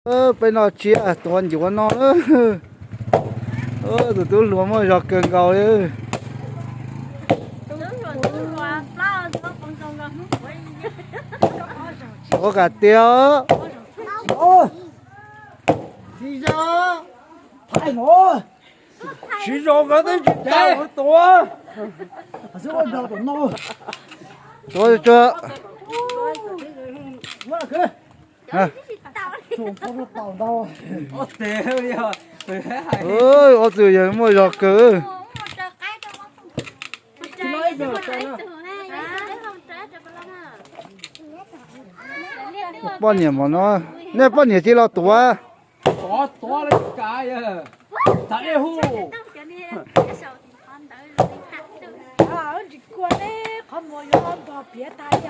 Peb noj tsiab tuav ncuav no na. Tus tub hluas muaj zog kawg nkaus li. Tuav kom tiag. Siv zog nkawd twb tsis tau tuav. Tuav tsuag. Ob tug yawg muaj zog kawg. Poj niam mas no, nej poj niam cia los tuav. Tsis kua neb qhov muag yuav npog piav tag li.